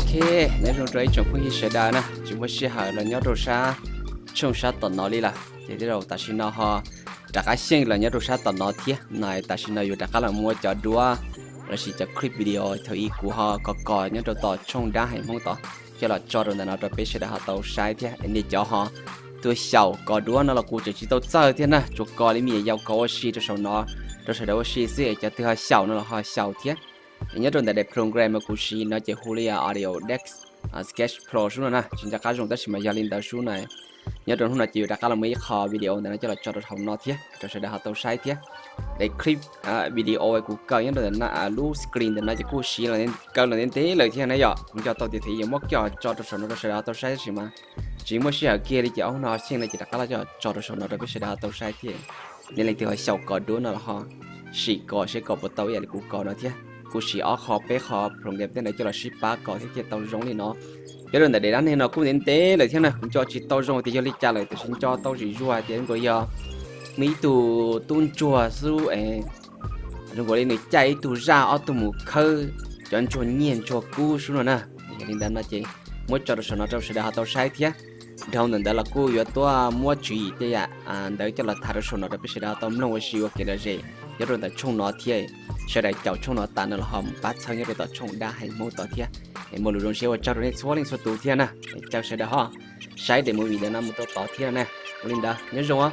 Ok, nyob zoo rau ib tsoom phooj ywg sawv daws na, tsis muaj sij hawm los nyob rau sab tshooj sab tom no li lawm ces tej zaum tam sim no ho rov qab xyeej los nyob rau sab tom no thiab no. Tam sim no yus rov qab los muab cov duab lossis cov clip video thaum ub kuv ho kos kos nyob rau tom tshooj Dab Hais Hmoob tod coj los tso rau ntawm no rau peb sawv daws ho tau saib thiab. Es nej cov ho tuaj xyaum kos duab no los kuv tseem tsis tau txawj thiab na, tsuas kos li me nyuam yaus kos ua si rau saum no rau sawv daws ua si xwb. Es cov twg ho xyaum no los ho xyaum thiab. Es nyob rau ntawm daim program uas kuv siv no ces hu li Audio Deck Sketch Pro sub no na, tsis nco qab zoo tab sis mas yog li ntawd sub na. Nyob rau hnub no ces yus rov qab los muaj ib qho video ntawm no coj los tso rau hauv no thiab rau sawv daws ho tau saib thiab. Daim clip video kuv kaw nyob rau ntawm lub screen ntawm no ces kuj siv kaw los ntev ntev lawm thiab na yom. Kuv nco tau tias thaum ub yuav muab coj tso rau saum no rau sawv daws ho tau saib tab sis mas tsis muaj sij hawm kiag li ces ob hnub no xyeej no ces rov qab los coj tso rau saum no rau peb sawv daws ho tau saib thiab. Nej leej twg ho xyaum kos duab no los ho sim kos seb kos puas tau ib yam li kuv kos no thiab. Kuv siv ob qho peb qho program tej ntawd coj los sib pab kos thiab thiaj tau zoo li no. Nyob rau ntawm daim dab neeg no kuj ntev ntev lawm thiab na, kuv nco tsis tau zoo tias yog li cas lawm tiam sis nco tau zim zuag hais tias nkaus yog muaj ib tug tub ntsuag xwb es zoo nkaus li nws caij ib tug zaj ob tug mus khawb cov ntsuag nyiaj ntsuag kub sub no na. Yog li ntawd no ces muab tso rau saum no rau sawv daws ho tau saib thiab. Dhau ntawm ntawd los kuj yuav tuaj muab tswv yim tej yam ntawd coj los tham rau saum no rau peb sawv daws ho tau mloog ua si ua kev lom zem nyob rau ntawm tshooj no thiab. Sawv daws caum tshooj no tas no los ho mus pab txhawb nyob rau tom tshooj Dab Hais Hmoob tod thiab. Es muaj lus zoo siab ua tsaug rau nej txhua leej txhua tus thiab na. Es caw sawv daws ho saib daim movie ntawm no mus rau tod thiab na. Ua li ntawd nyob zoo os.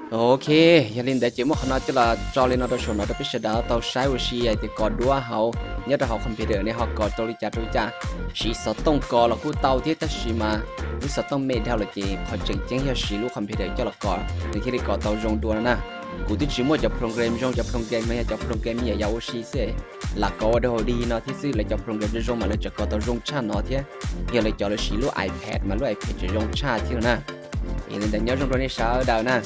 Ok, yog li ntawd ces muab qhov no coj los tso li no rau saum no rau peb sawv daws tau saib ua si hais tias kos duab hauv nyob rau hauv computer nej ho kos rau li cas rau li cas. Siv xov tooj kos los kuj tau thiab tab sis mas lub xov tooj me dhau lawm ces qhov tseem ceeb yog siv lub computer coj los kos nws thiaj li kos tau zoo dua no na. Kuv twb tsis muaj cov program zoo, cov program no yog cov program me nyuam yaus ua si xwb, lam kos ua dog dig no thiab xwb, lawv cov program zoo zoo mas lawv tseem kos tau zoo tshaj no thiab. Yog lawv cov lawv siv lub iPad mas lub iPad tseem zoo tshaj thiab no na. Yog li ntawd nyob zoo rau nej sawv daws na.